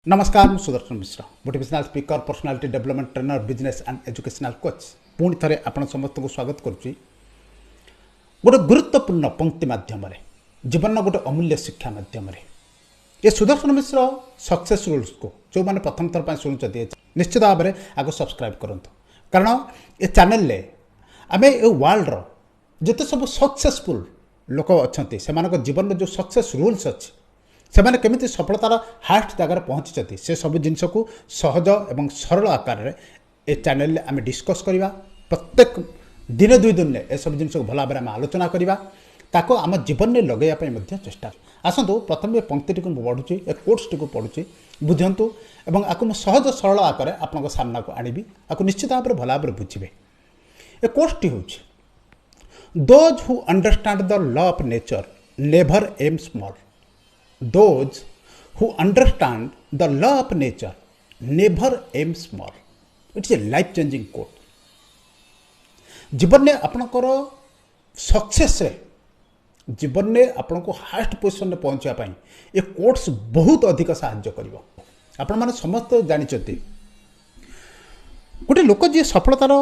ନମସ୍କାର, ମୁଁ Sudarshan Mishra, motivational speaker, personality development trainer, business and educational coach। ପୁଣି ଥରେ ଆପଣ ସମସ୍ତଙ୍କୁ ସ୍ୱାଗତ କରୁଛି ଗୋଟେ ଗୁରୁତ୍ୱପୂର୍ଣ୍ଣ ପଙ୍କ୍ତି ମାଧ୍ୟମରେ, ଜୀବନର ଗୋଟେ ଅମୂଲ୍ୟ ଶିକ୍ଷା ମାଧ୍ୟମରେ। ଏ ସୁଦର୍ଶନ ମିଶ୍ର ସକ୍ସେସ୍ ରୁଲ୍ସକୁ ଯେଉଁମାନେ ପ୍ରଥମ ଥର ପାଇଁ ଶୁଣୁଛନ୍ତି, ନିଶ୍ଚିତ ଭାବରେ ଆଗ ସବସ୍କ୍ରାଇବ୍ କରନ୍ତୁ, କାରଣ ଏ ଚ୍ୟାନେଲରେ ଆମେ ଏ ୱାର୍ଲଡର ଯେତେ ସବୁ ସକ୍ସେସଫୁଲ୍ ଲୋକ ଅଛନ୍ତି, ସେମାନଙ୍କ ଜୀବନର ଯେଉଁ ସକ୍ସେସ୍ ରୁଲ୍ସ ଅଛି, ସେମାନେ କେମିତି ସଫଳତାର ହାଏଷ୍ଟ ଜାଗାରେ ପହଞ୍ଚିଛନ୍ତି, ସେ ସବୁ ଜିନିଷକୁ ସହଜ ଏବଂ ସରଳ ଆକାରରେ ଏ ଚ୍ୟାନେଲରେ ଆମେ ଡିସ୍କସ୍ କରିବା। ପ୍ରତ୍ୟେକ ଦିନେ ଦୁଇ ଦିନରେ ଏସବୁ ଜିନିଷକୁ ଭଲ ଭାବରେ ଆମେ ଆଲୋଚନା କରିବା, ତାକୁ ଆମ ଜୀବନରେ ଲଗାଇବା ପାଇଁ ମଧ୍ୟ ଚେଷ୍ଟା। ଆସନ୍ତୁ, ପ୍ରଥମେ ଏ ପଙ୍କ୍ତିଟିକୁ ମୁଁ ପଢ଼ୁଛି, ଏ କୋଟ୍ସଟିକୁ ପଢ଼ୁଛି, ବୁଝନ୍ତୁ ଏବଂ ଆକୁ ମୁଁ ସହଜ ସରଳ ଆକାରରେ ଆପଣଙ୍କ ସାମ୍ନାକୁ ଆଣିବି। ଆକୁ ନିଶ୍ଚିତ ଭାବରେ ଭଲ ଭାବରେ ବୁଝିବେ। ଏ କୋଟ୍ସଟି ହେଉଛି, "Those who understand the law of nature never aim small. Those who understand the law of nature never aim small." It's a life changing quote. ଜୀବନରେ ଆପଣଙ୍କର ସକ୍ସେସ୍ରେ, ଜୀବନରେ ଆପଣଙ୍କୁ ହାଏଷ୍ଟ ପୋଜିସନରେ ପହଞ୍ଚିବା ପାଇଁ ଏ କୋଟ୍ସ ବହୁତ ଅଧିକ ସାହାଯ୍ୟ କରିବ। ଆପଣମାନେ ସମସ୍ତେ ଜାଣିଛନ୍ତି, ଗୋଟେ ଲୋକ ଯିଏ ସଫଳତାର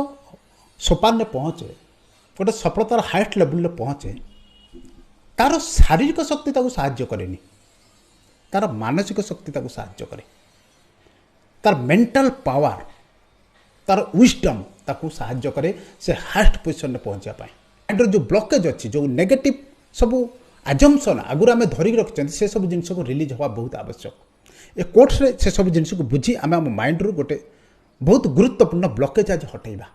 ସୋପାନରେ ପହଞ୍ଚେ, ଗୋଟେ ସଫଳତାର ହାଏଷ୍ଟ ଲେବୁଲରେ ପହଞ୍ଚେ, ତାର ଶାରୀରିକ ଶକ୍ତି ତାକୁ ସାହାଯ୍ୟ କରେନି, ତାର ମାନସିକ ଶକ୍ତି ତାକୁ ସାହାଯ୍ୟ କରେ। ତାର ମେଣ୍ଟାଲ ପାୱାର, ତାର ୱିଜଡମ୍ ତାକୁ ସାହାଯ୍ୟ କରେ ସେ ହାଏଷ୍ଟ ପୋଜିସନରେ ପହଞ୍ଚିବା ପାଇଁ। ମାଇଣ୍ଡର ଯେଉଁ ବ୍ଲକେଜ୍ ଅଛି, ଯେଉଁ ନେଗେଟିଭ୍ ସବୁ ଆଜମ୍ପସନ୍ ଆଗରୁ ଆମେ ଧରିକି ରଖିଛନ୍ତି, ସେସବୁ ଜିନିଷକୁ ରିଲିଜ୍ ହେବା ବହୁତ ଆବଶ୍ୟକ। ଏ କୋଟ୍ସରେ ସେସବୁ ଜିନିଷକୁ ବୁଝି ଆମେ ଆମ ମାଇଣ୍ଡରୁ ଗୋଟେ ବହୁତ ଗୁରୁତ୍ୱପୂର୍ଣ୍ଣ ବ୍ଲକେଜ୍ ଆଜି ହଟେଇବା।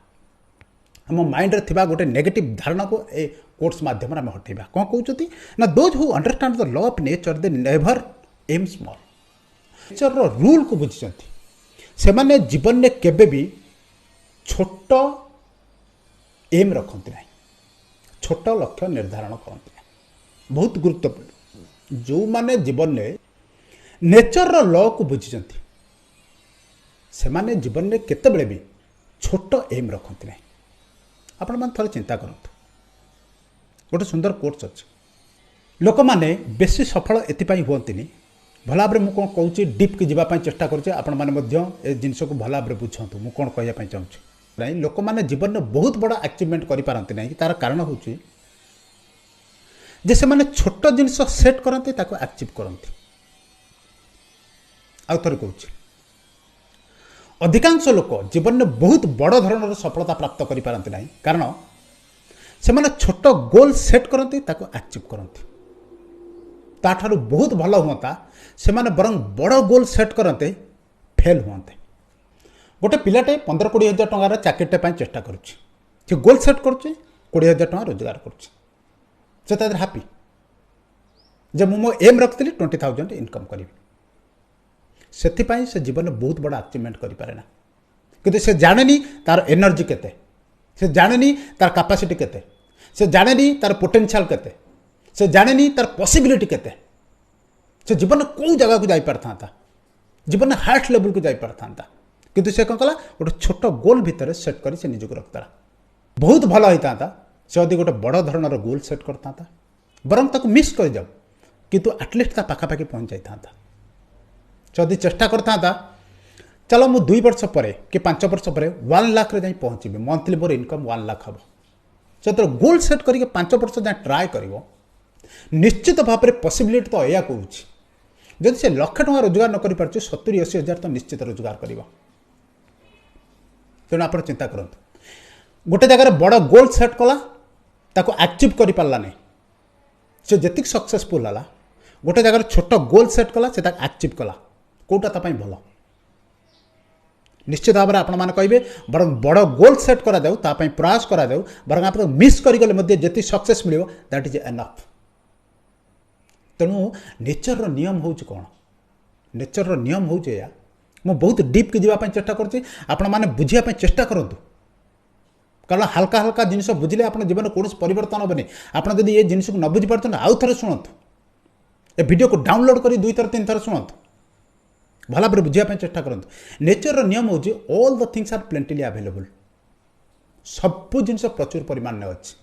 ଆମ ମାଇଣ୍ଡରେ ଥିବା ଗୋଟେ ନେଗେଟିଭ୍ ଧାରଣାକୁ ଏ କୋଟ୍ସ ମାଧ୍ୟମରେ ଆମେ ହଟେଇବା। କ'ଣ କହୁଛନ୍ତି ନା, "Those who understand the law of nature, they never aim small." ନେଚରର ରୁଲ୍କୁ ବୁଝିଛନ୍ତି, ସେମାନେ ଜୀବନରେ କେବେ ବି ଛୋଟ ଏମ୍ ରଖନ୍ତି ନାହିଁ, ଛୋଟ ଲକ୍ଷ୍ୟ ନିର୍ଦ୍ଧାରଣ କରନ୍ତି ନାହିଁ। ବହୁତ ଗୁରୁତ୍ୱପୂର୍ଣ୍ଣ। ଯେଉଁମାନେ ଜୀବନରେ ନେଚରର ଲକୁ ବୁଝିଛନ୍ତି, ସେମାନେ ଜୀବନରେ କେତେବେଳେ ବି ଛୋଟ ଏମ୍ ରଖନ୍ତି ନାହିଁ। ଆପଣମାନେ ଥରେ ଚିନ୍ତା କରନ୍ତୁ। ଗୋଟେ ସୁନ୍ଦର କୋଟ୍ସ ଅଛି, ଲୋକମାନେ ବେଶୀ ସଫଳ ଏଥିପାଇଁ ହୁଅନ୍ତିନି। ଭଲ ଭାବରେ ମୁଁ କ'ଣ କହୁଛି, ଡିପ୍କି ଯିବା ପାଇଁ ଚେଷ୍ଟା କରୁଛି। ଆପଣମାନେ ମଧ୍ୟ ଏ ଜିନିଷକୁ ଭଲ ଭାବରେ ବୁଝନ୍ତୁ ମୁଁ କ'ଣ କହିବା ପାଇଁ ଚାହୁଁଛି। ନାଇଁ, ଲୋକମାନେ ଜୀବନରେ ବହୁତ ବଡ଼ ଆଚିଭମେଣ୍ଟ କରିପାରନ୍ତି ନାହିଁ, ତାର କାରଣ ହେଉଛି ଯେ ସେମାନେ ଛୋଟ ଜିନିଷ ସେଟ୍ କରନ୍ତି, ତାକୁ ଆଚିଭ୍ କରନ୍ତି। ଆଉ ଥରେ କହୁଛି, ଅଧିକାଂଶ ଲୋକ ଜୀବନରେ ବହୁତ ବଡ଼ ଧରଣର ସଫଳତା ପ୍ରାପ୍ତ କରିପାରନ୍ତି ନାହିଁ, କାରଣ ସେମାନେ ଛୋଟ ଗୋଲ୍ ସେଟ୍ କରନ୍ତି, ତାକୁ ଆଚିଭ୍ କରନ୍ତି। ତାଠାରୁ ବହୁତ ଭଲ ହୁଅନ୍ତା ସେମାନେ ବରଂ ବଡ଼ ଗୋଲ୍ ସେଟ୍ କରନ୍ତେ, ଫେଲ୍ ହୁଅନ୍ତେ। ଗୋଟେ ପିଲାଟେ 15-20 ହଜାର ଟଙ୍କାର ଚାକିରିଟେ ପାଇଁ ଚେଷ୍ଟା କରୁଛି। ସେ ଗୋଲ୍ ସେଟ୍ କରୁଛି, 20,000 ଟଙ୍କା ରୋଜଗାର କରୁଛି। ସେ ତା ଦେହରେ ହାପି ଯେ ମୁଁ ମୋ ଏମ୍ ରଖିଥିଲି 20,000 ଇନକମ୍ କରିବି। ସେଥିପାଇଁ ସେ ଜୀବନରେ ବହୁତ ବଡ଼ ଆଚିଭମେଣ୍ଟ କରିପାରେ ନା। କିନ୍ତୁ ସେ ଜାଣେନି ତାର ଏନର୍ଜି କେତେ, ସେ ଜାଣେନି ତାର କାପାସିଟି କେତେ, ସେ ଜାଣେନି ତାର ପୋଟେନ୍ସିଆଲ୍ କେତେ, ସେ ଜାଣେନି ତାର ପସିବିଲିଟି କେତେ। ସେ ଜୀବନରେ କେଉଁ ଜାଗାକୁ ଯାଇପାରିଥାନ୍ତା, ଜୀବନରେ ହାଏଷ୍ଟ ଲେବୁଲକୁ ଯାଇପାରିଥାନ୍ତା। କିନ୍ତୁ ସେ କ'ଣ କଲା? ଗୋଟେ ଛୋଟ ଗୋଲ୍ ଭିତରେ ସେଟ୍ କରି ସେ ନିଜକୁ ରଖିଦେଲା। ବହୁତ ଭଲ ହେଇଥାନ୍ତା ସେ ଯଦି ଗୋଟେ ବଡ଼ ଧରଣର ଗୋଲ୍ ସେଟ୍ କରିଥାନ୍ତା, ବରଂ ତାକୁ ମିସ୍ କରିଯାଉ, କିନ୍ତୁ ଆଟଲିଷ୍ଟ ତା ପାଖାପାଖି ପହଞ୍ଚାଇଥାନ୍ତା। ଯଦି ଚେଷ୍ଟା କରିଥାନ୍ତା, ଚାଲ ମୁଁ 2 ବର୍ଷ ପରେ କି 5 ବର୍ଷ ପରେ 1 ଲାଖ୍ରେ ଯାଇ ପହଞ୍ଚିବି, ମନ୍ଥଲି ମୋର ଇନକମ୍ 1 ଲାଖ୍ ହେବ। ଯେତେବେଳେ ଗୋଲ୍ ସେଟ୍ କରିକି 5 ବର୍ଷ ଯାଏଁ ଟ୍ରାଏ କରିବ, ନିଶ୍ଚିତ ଭାବରେ ପସିବିଲିଟି ତ ଏଇଆ କହୁଛି, ଯଦି ସେ ଲକ୍ଷେ ଟଙ୍କା ରୋଜଗାର ନ କରିପାରୁଛି, 70-80 ହଜାର ତ ନିଶ୍ଚିତ ରୋଜଗାର କରିବ। ତେଣୁ ଆପଣ ଚିନ୍ତା କରନ୍ତୁ, ଗୋଟେ ଜାଗାରେ ବଡ଼ ଗୋଲ୍ ସେଟ୍ କଲା, ତାକୁ ଆଚିଭ୍ କରିପାରିଲା ନାହିଁ, ସେ ଯେତିକି ସକ୍ସେସଫୁଲ୍ ହେଲା, ଗୋଟେ ଜାଗାରେ ଛୋଟ ଗୋଲ୍ ସେଟ୍ କଲା, ସେ ତାକୁ ଆଚିଭ୍ କଲା, କେଉଁଟା ତା ପାଇଁ ଭଲ? ନିଶ୍ଚିତ ଭାବରେ ଆପଣମାନେ କହିବେ, ବରଂ ବଡ଼ ଗୋଲ୍ ସେଟ୍ କରାଯାଉ, ତା ପାଇଁ ପ୍ରୟାସ କରାଯାଉ, ବରଂ ଆପଣ ମିସ୍ କରିଗଲେ ମଧ୍ୟ ଯେତିକି ସକ୍ସେସ୍ ମିଳିବ, that is enough. ତେଣୁ ନେଚରର ନିୟମ ହେଉଛି କ'ଣ? ନେଚରର ନିୟମ ହେଉଛି ଏଇଆ। ମୁଁ ବହୁତ ଡିପ୍କି ଯିବା ପାଇଁ ଚେଷ୍ଟା କରୁଛି, ଆପଣମାନେ ବୁଝିବା ପାଇଁ ଚେଷ୍ଟା କରନ୍ତୁ, କାରଣ ହାଲକା ହାଲକା ଜିନିଷ ବୁଝିଲେ ଆପଣ ଜୀବନରେ କୌଣସି ପରିବର୍ତ୍ତନ ହେବନି। ଆପଣ ଯଦି ଏ ଜିନିଷକୁ ନ ବୁଝିପାରୁଛନ୍ତି, ଆଉ ଥରେ ଶୁଣନ୍ତୁ। ଏ ଭିଡ଼ିଓକୁ ଡାଉନଲୋଡ଼ କରି ଦୁଇଥର ତିନି ଥର ଶୁଣନ୍ତୁ, ଭଲ ଭାବରେ ବୁଝିବା ପାଇଁ ଚେଷ୍ଟା କରନ୍ତୁ। ନେଚରର ନିୟମ ହେଉଛି, all the things are plentily available. ସବୁ ଜିନିଷ ପ୍ରଚୁର ପରିମାଣରେ ଅଛି।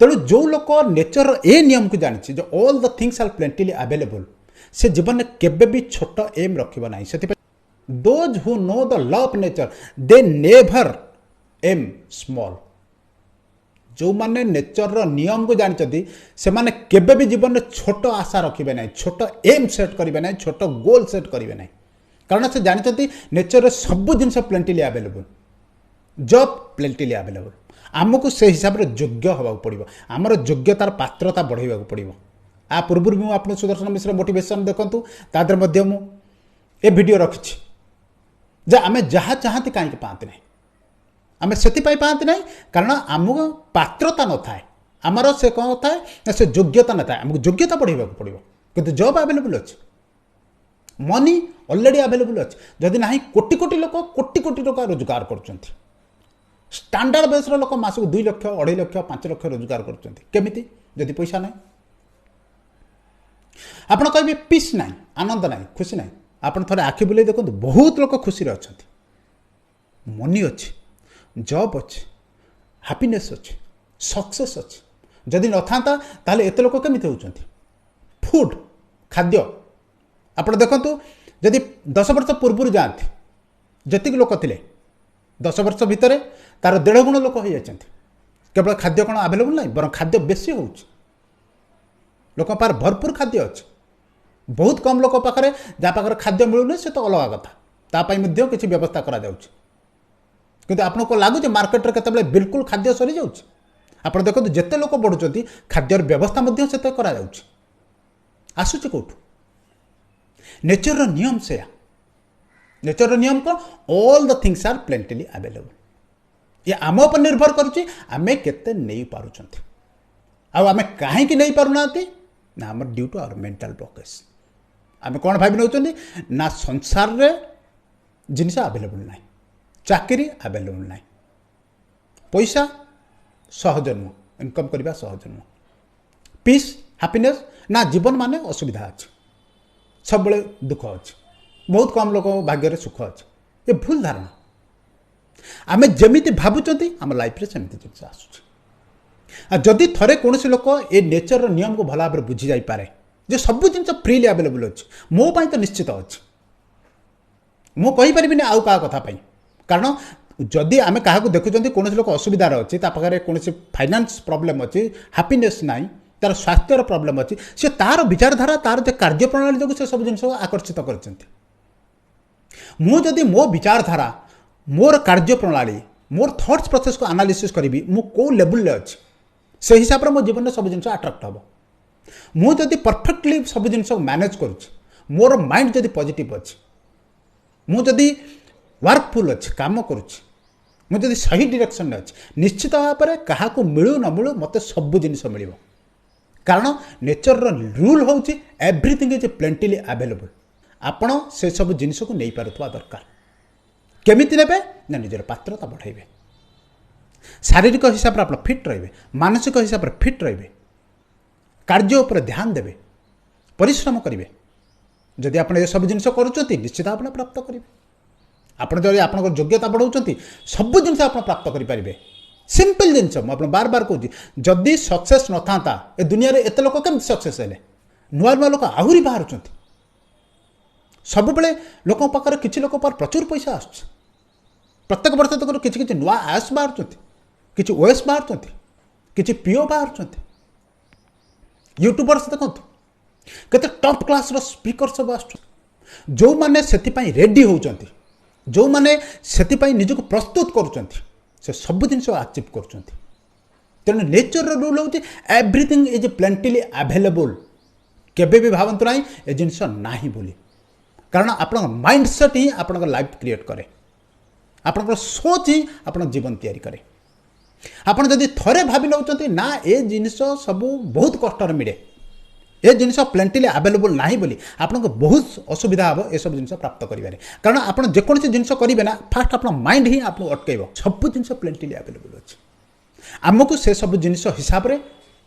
ତେଣୁ ଯେଉଁ ଲୋକ ନେଚରର ଏ ନିୟମକୁ ଜାଣିଛି ଯେ all the things are plentily available, ସେ ଜୀବନରେ କେବେ ବି ଛୋଟ ଏମ୍ ରଖିବ ନାହିଁ। ସେଥିପାଇଁ those who know the law of nature, they never aim small. ଯେଉଁମାନେ ନେଚରର ନିୟମକୁ ଜାଣିଛନ୍ତି, ସେମାନେ କେବେ ବି ଜୀବନରେ ଛୋଟ ଆଶା ରଖିବେ ନାହିଁ, ଛୋଟ ଏମ୍ ସେଟ୍ କରିବେ ନାହିଁ, ଛୋଟ ଗୋଲ୍ ସେଟ୍ କରିବେ ନାହିଁ। କାରଣ ସେ ଜାଣିଛନ୍ତି ନେଚରରେ ସବୁ ଜିନିଷ ପ୍ଲେଣ୍ଟିଲି ଆଭେଲେବୁଲ୍, ଜବ୍ ପ୍ଲେଣ୍ଟିଲି ଆଭେଲେବୁଲ୍। ଆମକୁ ସେ ହିସାବରେ ଯୋଗ୍ୟ ହେବାକୁ ପଡ଼ିବ, ଆମର ଯୋଗ୍ୟତାର ପାତ୍ରତା ବଢ଼େଇବାକୁ ପଡ଼ିବ। ଆ ପୂର୍ବରୁ ମୁଁ ଆପଣ ସୁଦର୍ଶନ ମିଶ୍ର ମୋଟିଭେସନ୍ ଦେଖନ୍ତୁ, ତା ଦେହରେ ମଧ୍ୟ ମୁଁ ଏ ଭିଡ଼ିଓ ରଖିଛି ଯେ ଆମେ ଯାହା ଚାହାନ୍ତି କାହିଁକି ପାଆନ୍ତି ନାହିଁ। ଆମେ ସେଥିପାଇଁ ପାଆନ୍ତି ନାହିଁ କାରଣ ଆମକୁ ପାତ୍ରତା ନଥାଏ, ଆମର ସେ କ'ଣ ଥାଏ ନା ସେ ଯୋଗ୍ୟତା ନଥାଏ। ଆମକୁ ଯୋଗ୍ୟତା ବଢ଼େଇବାକୁ ପଡ଼ିବ। କିନ୍ତୁ ଜବ୍ ଆଭେଲେବୁଲ୍ ଅଛି, ମନି ଅଲରେଡ଼ି ଆଭେଲେବୁଲ୍ ଅଛି। ଯଦି ନାହିଁ, କୋଟି କୋଟି ଲୋକ କୋଟି କୋଟି ଟଙ୍କା ରୋଜଗାର କରୁଛନ୍ତି। ଷ୍ଟାଣ୍ଡାର୍ଡ଼ ବେସ୍ର ଲୋକ ମାସକୁ 2 ଲକ୍ଷ, 2.5 ଲକ୍ଷ, 5 ଲକ୍ଷ ରୋଜଗାର କରୁଛନ୍ତି। କେମିତି ଯଦି ପଇସା ନାହିଁ? ଆପଣ କହିବେ ପିସ୍ ନାହିଁ, ଆନନ୍ଦ ନାହିଁ, ଖୁସି ନାହିଁ। ଆପଣ ଥରେ ଆଖି ବୁଲେଇ ଦେଖନ୍ତୁ, ବହୁତ ଲୋକ ଖୁସିରେ ଅଛନ୍ତି। ମନି ଅଛି, ଜବ୍ ଅଛି, ହାପିନେସ୍ ଅଛି, ସକ୍ସେସ୍ ଅଛି। ଯଦି ନଥାନ୍ତା, ତାହେଲେ ଏତେ ଲୋକ କେମିତି ହେଉଛନ୍ତି? ଫୁଡ଼୍, ଖାଦ୍ୟ ଆପଣ ଦେଖନ୍ତୁ, ଯଦି 10 ବର୍ଷ ପୂର୍ବରୁ ଯାଆନ୍ତି, ଯେତିକି ଲୋକ ଥିଲେ, 10 ବର୍ଷ ଭିତରେ ତାର ଦେଢ଼ ଗୁଣ ଲୋକ ହୋଇଯାଇଛନ୍ତି। କେବଳ ଖାଦ୍ୟ କ'ଣ ଆଭେଲେବୁଲ୍ ନାହିଁ, ବରଂ ଖାଦ୍ୟ ବେଶୀ ହେଉଛି। ଲୋକଙ୍କ ପାଖରେ ଭରପୁର ଖାଦ୍ୟ ଅଛି। ବହୁତ କମ୍ ଲୋକ ପାଖରେ, ଯାହା ପାଖରେ ଖାଦ୍ୟ ମିଳୁନି, ସେ ତ ଅଲଗା କଥା, ତା ପାଇଁ ମଧ୍ୟ କିଛି ବ୍ୟବସ୍ଥା କରାଯାଉଛି। କିନ୍ତୁ ଆପଣଙ୍କୁ ଲାଗୁଛି ମାର୍କେଟରେ କେତେବେଳେ ବିଲକୁଲ ଖାଦ୍ୟ ସରିଯାଉଛି? ଆପଣ ଦେଖନ୍ତୁ, ଯେତେ ଲୋକ ବଢ଼ୁଛନ୍ତି, ଖାଦ୍ୟର ବ୍ୟବସ୍ଥା ମଧ୍ୟ ସେତେ କରାଯାଉଛି। ଆସୁଛି କେଉଁଠୁ? ନେଚରର ନିୟମ ସେୟା। ନେଚରର ନିୟମ କ'ଣ? All the things are plentily available. ଇଏ ଆମ ଉପରେ ନିର୍ଭର କରୁଛି ଆମେ କେତେ ନେଇପାରୁଛନ୍ତି। ଆଉ ଆମେ କାହିଁକି ନେଇପାରୁନାହାନ୍ତି ନା ଆମର due to our mental blockage. ଆମେ କ'ଣ ଭାବି ନେଉଛନ୍ତି ନା ସଂସାରରେ ଜିନିଷ ଆଭେଲେବୁଲ୍ ନାହିଁ, ଚାକିରି ଆଭେଲେବୁଲ୍ ନାହିଁ, ପଇସା ସହଜ ନୁହଁ, ଇନକମ୍ କରିବା ସହଜ ନୁହଁ, ପିସ୍ ହାପିନେସ୍ ନା, ଜୀବନ ମାନେ ଅସୁବିଧା ଅଛି, ସବୁବେଳେ ଦୁଃଖ ଅଛି, ବହୁତ କମ୍ ଲୋକଙ୍କ ଭାଗ୍ୟରେ ସୁଖ ଅଛି। ଏ ଭୁଲ ଧାରଣା। ଆମେ ଯେମିତି ଭାବୁଛନ୍ତି, ଆମ ଲାଇଫରେ ସେମିତି ଜିନିଷ ଆସୁଛି। ଆଉ ଯଦି ଥରେ କୌଣସି ଲୋକ ଏ ନେଚରର ନିୟମକୁ ଭଲ ଭାବରେ ବୁଝି ଯାଇପାରେ ଯେ ସବୁ ଜିନିଷ ଫ୍ରିଲି ଆଭେଲେବୁଲ୍ ଅଛି, ମୋ ପାଇଁ ତ ନିଶ୍ଚିତ ଅଛି, ମୁଁ କହିପାରିବିନି ଆଉ କାହା କଥା ପାଇଁ। କାରଣ ଯଦି ଆମେ କାହାକୁ ଦେଖୁଛନ୍ତି, କୌଣସି ଲୋକ ଅସୁବିଧାରେ ଅଛି, ତା ପାଖରେ କୌଣସି ଫାଇନାନ୍ସ ପ୍ରୋବ୍ଲେମ୍ ଅଛି, ହାପିନେସ୍ ନାହିଁ, ତାର ସ୍ୱାସ୍ଥ୍ୟର ପ୍ରୋବ୍ଲେମ୍ ଅଛି, ସେ ତାର ବିଚାରଧାରା, ତାର ଯେ କାର୍ଯ୍ୟପ୍ରଣାଳୀ ଯୋଗୁଁ ସେ ସବୁ ଜିନିଷ ଆକର୍ଷିତ କରିଛନ୍ତି। ମୁଁ ଯଦି ମୋ ବିଚାରଧାରା, ମୋର କାର୍ଯ୍ୟପ୍ରଣାଳୀ, ମୋର ଥଟ୍ସ ପ୍ରୋସେସ୍କୁ ଆନାଲିସିସ୍ କରିବି, ମୁଁ କେଉଁ ଲେବୁଲ୍ରେ ଅଛି, ସେ ହିସାବରେ ମୋ ଜୀବନରେ ସବୁ ଜିନିଷ ଆଟ୍ରାକ୍ଟ ହେବ। ମୁଁ ଯଦି ପରଫେକ୍ଟଲି ସବୁ ଜିନିଷକୁ ମ୍ୟାନେଜ୍ କରୁଛି, ମୋର ମାଇଣ୍ଡ ଯଦି ପଜିଟିଭ୍ ଅଛି, ମୁଁ ଯଦି ୱାର୍କଫୁଲ୍ ଅଛି, କାମ କରୁଛି, ମୁଁ ଯଦି ସହି ଡିରେକ୍ସନରେ ଅଛି, ନିଶ୍ଚିତ ଭାବରେ କାହାକୁ ମିଳୁ ନ ମିଳୁ ମୋତେ ସବୁ ଜିନିଷ ମିଳିବ। କାରଣ ନେଚରର ରୁଲ୍ ହେଉଛି everything is plentily available. ଆପଣ ସେସବୁ ଜିନିଷକୁ ନେଇପାରୁଥିବା ଦରକାର। କେମିତି ନେବେ ନା ନିଜର ପାତ୍ରତା ବଢ଼ାଇବେ। ଶାରୀରିକ ହିସାବରେ ଆପଣ ଫିଟ୍ ରହିବେ, ମାନସିକ ହିସାବରେ ଫିଟ୍ ରହିବେ, କାର୍ଯ୍ୟ ଉପରେ ଧ୍ୟାନ ଦେବେ, ପରିଶ୍ରମ କରିବେ। ଯଦି ଆପଣ ଏସବୁ ଜିନିଷ କରୁଛନ୍ତି, ନିଶ୍ଚିତ ଆପଣ ପ୍ରାପ୍ତ କରିବେ। ଆପଣ ଯଦି ଆପଣଙ୍କର ଯୋଗ୍ୟତା ବଢ଼ାଉଛନ୍ତି, ସବୁ ଜିନିଷ ଆପଣ ପ୍ରାପ୍ତ କରିପାରିବେ। ସିମ୍ପଲ୍ ଜିନିଷ ମୁଁ ଆପଣ ବାର ବାର କହୁଛି। ଯଦି ସକ୍ସେସ୍ ନଥାନ୍ତା, ଏ ଦୁନିଆରେ ଏତେ ଲୋକ କେମିତି ସକ୍ସେସ୍ ହେଲେ? ନୂଆ ନୂଆ ଲୋକ ଆହୁରି ବାହାରୁଛନ୍ତି ସବୁବେଳେ। ଲୋକଙ୍କ ପାଖରେ, କିଛି ଲୋକ ପାଖରେ ପ୍ରଚୁର ପଇସା ଆସୁଛି। ପ୍ରତ୍ୟେକ ବର୍ଷ ତାଙ୍କର କିଛି କିଛି ନୂଆ ଆଇଏଏସ୍ ବାହାରୁଛନ୍ତି, କିଛି ଓଏଏସ୍ ବାହାରୁଛନ୍ତି, କିଛି ପିଓ ବାହାରୁଛନ୍ତି। ୟୁଟ୍ୟୁବର୍ସ ଦେଖନ୍ତୁ, କେତେ ଟପ୍ କ୍ଲାସ୍ର ସ୍ପିକର ସବୁ ଆସୁଛନ୍ତି। ଯେଉଁମାନେ ସେଥିପାଇଁ ରେଡ଼ି ହେଉଛନ୍ତି, ଯେଉଁମାନେ ସେଥିପାଇଁ ନିଜକୁ ପ୍ରସ୍ତୁତ କରୁଛନ୍ତି, ସେ ସବୁ ଜିନିଷ ଆଚିଭ୍ କରୁଛନ୍ତି। ତେଣୁ ନେଚରର ରୁଲ୍ ହେଉଛି everything is plentily available. କେବେ ବି ଭାବନ୍ତୁ ନାହିଁ ଏ ଜିନିଷ ନାହିଁ ବୋଲି। କାରଣ ଆପଣଙ୍କ ମାଇଣ୍ଡ ସେଟ୍ ହିଁ ଆପଣଙ୍କ ଲାଇଫ୍ କ୍ରିଏଟ୍ କରେ, ଆପଣଙ୍କର ସୋଚ୍ ହିଁ ଆପଣଙ୍କ ଜୀବନ ତିଆରି କରେ। ଆପଣ ଯଦି ଥରେ ଭାବି ନେଉଛନ୍ତି ନା ଏ ଜିନିଷ ସବୁ ବହୁତ କଷ୍ଟରେ ମିଳେ, ଏ ଜିନିଷ ପ୍ଲେଣ୍ଟିଲି ଆଭେଲେବୁଲ୍ ନାହିଁ ବୋଲି, ଆପଣଙ୍କୁ ବହୁତ ଅସୁବିଧା ହେବ ଏସବୁ ଜିନିଷ ପ୍ରାପ୍ତ କରିବାରେ। କାରଣ ଆପଣ ଯେକୌଣସି ଜିନିଷ କରିବେ ନା, ଫାଷ୍ଟ ଆପଣ ମାଇଣ୍ଡ ହିଁ ଆପଣଙ୍କୁ ଅଟକେଇବ। ସବୁ ଜିନିଷ ପ୍ଲେଣ୍ଟିଲି ଆଭେଲେବୁଲ୍ ଅଛି। ଆମକୁ ସେସବୁ ଜିନିଷ ହିସାବରେ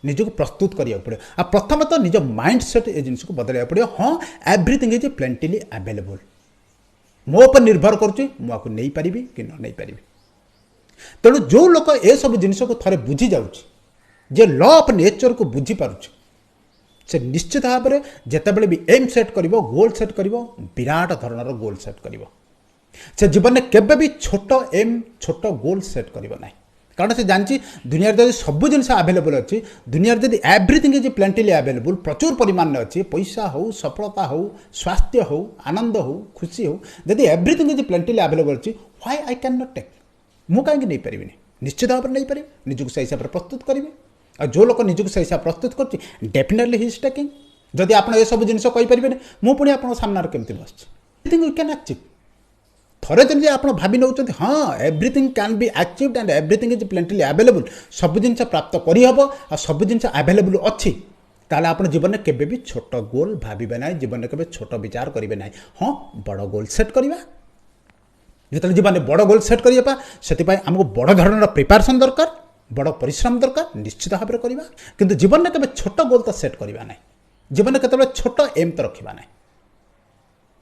ନିଜକୁ ପ୍ରସ୍ତୁତ କରିବାକୁ ପଡ଼ିବ। ଆଉ ପ୍ରଥମତଃ ନିଜ ମାଇଣ୍ଡ ସେଟ୍ ଏ ଜିନିଷକୁ ବଦଳାଇବାକୁ ପଡ଼ିବ। ହଁ, everything is plentily available. ମୋ ଉପରେ ନିର୍ଭର କରୁଛି ମୁଁ ଆକୁ ନେଇପାରିବି କି ନ ନେଇପାରିବି। ତେଣୁ ଯେଉଁ ଲୋକ ଏସବୁ ଜିନିଷକୁ ଥରେ ବୁଝି ଯାଉଛି, ଯେ ଲ ଅଫ୍ ନେଚରକୁ ବୁଝିପାରୁଛି, ସେ ନିଶ୍ଚିତ ଭାବରେ ଯେତେବେଳେ ବି ଏମ୍ ସେଟ୍ କରିବ, ଗୋଲ୍ ସେଟ୍ କରିବ, ବିରାଟ ଧରଣର ଗୋଲ୍ ସେଟ୍ କରିବ। ସେ ଜୀବନରେ କେବେ ବି ଛୋଟ ଏମ୍, ଛୋଟ ଗୋଲ୍ ସେଟ୍ କରିବ ନାହିଁ। କାରଣ ସେ ଜାଣିଛି, ଦୁନିଆରେ ଯଦି ସବୁ ଜିନିଷ ଆଭେଲେବୁଲ୍ ଅଛି, ଦୁନିଆରେ ଯଦି ଏଭ୍ରିଥିଙ୍ଗ is ପ୍ଲେଣ୍ଟିଲି ଆଭେଲେବୁଲ୍, ପ୍ରଚୁର ପରିମାଣରେ ଅଛି, ପଇସା ହେଉ, ସଫଳତା ହେଉ, ସ୍ୱାସ୍ଥ୍ୟ ହେଉ, ଆନନ୍ଦ ହେଉ, ଖୁସି ହେଉ, ଯଦି ଏଭ୍ରିଥିଙ୍ଗ is ପ୍ଲେଣ୍ଟିଲି ଆଭେଲେବୁଲ୍ ଅଛି, why I can not take? ମୁଁ କାହିଁକି ନେଇପାରିବିନି? ନିଶ୍ଚିତ ଭାବରେ ନେଇପାରିବି। ନିଜକୁ ସେଇ ହିସାବରେ ପ୍ରସ୍ତୁତ କରିବି। ଆଉ ଯେଉଁ ଲୋକ ନିଜକୁ ସେଇ ହିସାବରେ ପ୍ରସ୍ତୁତ କରୁଛି, ଡେଫିନେଟଲି he is taking. ଯଦି ଆପଣ ଏସବୁ ଜିନିଷ କହିପାରିବେନି, ମୁଁ ପୁଣି ଆପଣଙ୍କ ସାମ୍ନାରେ କେମିତି ବସିଛି? Everything you can achieve. ଥରେ ଯେମିତି ଆପଣ ଭାବି ନେଉଛନ୍ତି, ହଁ, everything can be achieved and everything is plentily available, ସବୁ ଜିନିଷ ପ୍ରାପ୍ତ କରିହେବ ଆଉ ସବୁ ଜିନିଷ ଆଭେଲେବୁଲ୍ ଅଛି, ତାହେଲେ ଆପଣ ଜୀବନରେ କେବେ ବି ଛୋଟ ଗୋଲ୍ ଭାବିବେ ନାହିଁ, ଜୀବନରେ କେବେ ଛୋଟ ବିଚାର କରିବେ ନାହିଁ। ହଁ, ବଡ଼ ଗୋଲ୍ ସେଟ୍ କରିବା। ଯେତେବେଳେ ଜୀବନରେ ବଡ଼ ଗୋଲ୍ ସେଟ୍ କରିବା, ସେଥିପାଇଁ ଆମକୁ ବଡ଼ ଧରଣର ପ୍ରିପାରେସନ୍ ଦରକାର, ବଡ଼ ପରିଶ୍ରମ ଦରକାର। ନିଶ୍ଚିତ ଭାବରେ କରିବା। କିନ୍ତୁ ଜୀବନରେ କେବେ ଛୋଟ ଗୋଲ୍ ତ ସେଟ୍ କରିବା ନାହିଁ, ଜୀବନରେ କେତେବେଳେ ଛୋଟ ଏମ୍ ତ ରଖିବା ନାହିଁ।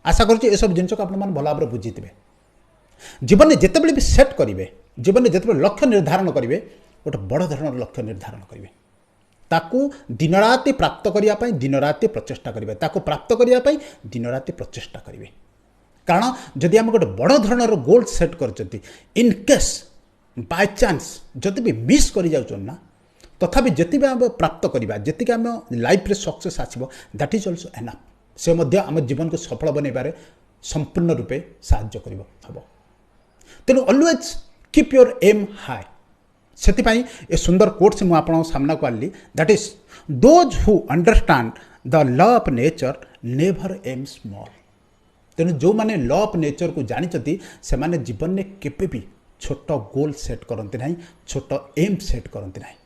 ଆଶା କରୁଛି ଏସବୁ ଜିନିଷକୁ ଆପଣମାନେ ଭଲ ଭାବରେ ବୁଝିଥିବେ। ଜୀବନରେ ଯେତେବେଳେ ବି ସେଟ୍ କରିବେ, ଜୀବନରେ ଯେତେବେଳେ ଲକ୍ଷ୍ୟ ନିର୍ଦ୍ଧାରଣ କରିବେ, ଗୋଟେ ବଡ଼ ଧରଣର ଲକ୍ଷ୍ୟ ନିର୍ଦ୍ଧାରଣ କରିବେ। ତାକୁ ଦିନରାତି ପ୍ରାପ୍ତ କରିବା ପାଇଁ ଦିନରାତି ପ୍ରଚେଷ୍ଟା କରିବେ। ତାକୁ ପ୍ରାପ୍ତ କରିବା ପାଇଁ ଦିନରାତି ପ୍ରଚେଷ୍ଟା କରିବେ। କାରଣ ଯଦି ଆମେ ଗୋଟେ ବଡ଼ ଧରଣର ଗୋଲ୍ ସେଟ୍ କରିଛନ୍ତି, ଇନ୍ କେସ୍ ବାଇଚାନ୍ସ ଯଦି ବି ମିସ୍ କରିଯାଉଛନ୍ତି ନା, ତଥାପି ଯେତିକି ଆମେ ପ୍ରାପ୍ତ କରିବା, ଯେତିକି ଆମ ଲାଇଫ୍ରେ ସକ୍ସେସ୍ ଆସିବ, that is also enough. ସେ ମଧ୍ୟ ଆମ ଜୀବନକୁ ସଫଳ ବନେଇବାରେ ସମ୍ପୂର୍ଣ୍ଣ ରୂପେ ସାହାଯ୍ୟ କରିବ ହେବ। ତେଣୁ always keep your aim high. ସେଥିପାଇଁ ଏ ସୁନ୍ଦର କୋଟ୍ସ ମୁଁ ଆପଣଙ୍କ ସାମ୍ନାକୁ ଆଣିଲି, that is, "Those who understand the law of nature never aim small." ତେଣୁ ଯେଉଁମାନେ ଲ ଅଫ୍ ନେଚର୍କୁ ଜାଣିଛନ୍ତି, ସେମାନେ ଜୀବନରେ କେବେ ବି ଛୋଟ ଗୋଲ୍ ସେଟ୍ କରନ୍ତି ନାହିଁ, ଛୋଟ ଏମ୍ ସେଟ୍ କରନ୍ତି ନାହିଁ।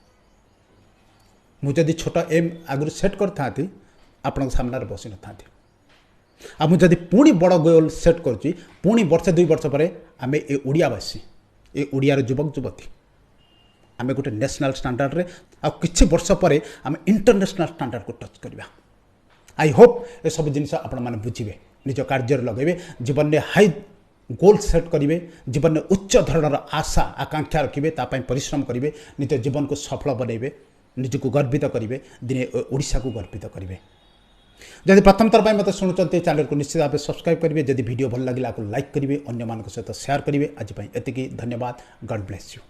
ମୁଁ ଯଦି ଛୋଟ ଏମ୍ ଆଗରୁ ସେଟ୍ କରିଥାନ୍ତି, ଆପଣଙ୍କ ସାମ୍ନାରେ ବସିନଥାନ୍ତି। ଆଉ ମୁଁ ଯଦି ପୁଣି ବଡ଼ ଗୋଲ୍ ସେଟ୍ କରୁଛି, ପୁଣି ବର୍ଷେ 2 ବର୍ଷ ପରେ ଆମେ ଏ ଓଡ଼ିଆବାସୀ, ଏ ଓଡ଼ିଆର ଯୁବକ ଯୁବତୀ, ଆମେ ଗୋଟେ ନ୍ୟାସନାଲ୍ ଷ୍ଟାଣ୍ଡାର୍ଡ଼ରେ ଆଉ କିଛି ବର୍ଷ ପରେ ଆମେ ଇଣ୍ଟରନ୍ୟାସନାଲ୍ ଷ୍ଟାଣ୍ଡାର୍ଡ଼କୁ ଟଚ୍ କରିବା। I Hope ଏସବୁ ଜିନିଷ ଆପଣମାନେ ବୁଝିବେ, ନିଜ କାର୍ଯ୍ୟରେ ଲଗାଇବେ, ଜୀବନରେ ହାଇ ଗୋଲ୍ ସେଟ୍ କରିବେ, ଜୀବନରେ ଉଚ୍ଚ ଧରଣର ଆଶା ଆକାଂକ୍ଷା ରଖିବେ, ତା ପାଇଁ ପରିଶ୍ରମ କରିବେ, ନିଜ ଜୀବନକୁ ସଫଳ ବନେଇବେ, ନିଜକୁ ଗର୍ବିତ କରିବେ, ଦିନେ ଓଡ଼ିଶାକୁ ଗର୍ବିତ କରିବେ। ଯଦି ପ୍ରଥମ ଥର ପାଇଁ ମୋତେ ଶୁଣୁଛନ୍ତି, ଚ୍ୟାନେଲକୁ ନିଶ୍ଚିତ ଭାବେ ସବସ୍କ୍ରାଇବ୍ କରିବେ। ଯଦି ଭିଡ଼ିଓ ଭଲ ଲାଗିଲା, ଆକୁ ଲାଇକ୍ କରିବେ, ଅନ୍ୟମାନଙ୍କ ସହିତ ସେୟାର କରିବେ। ଆଜି ପାଇଁ ଏତିକି। ଧନ୍ୟବାଦ। God bless you.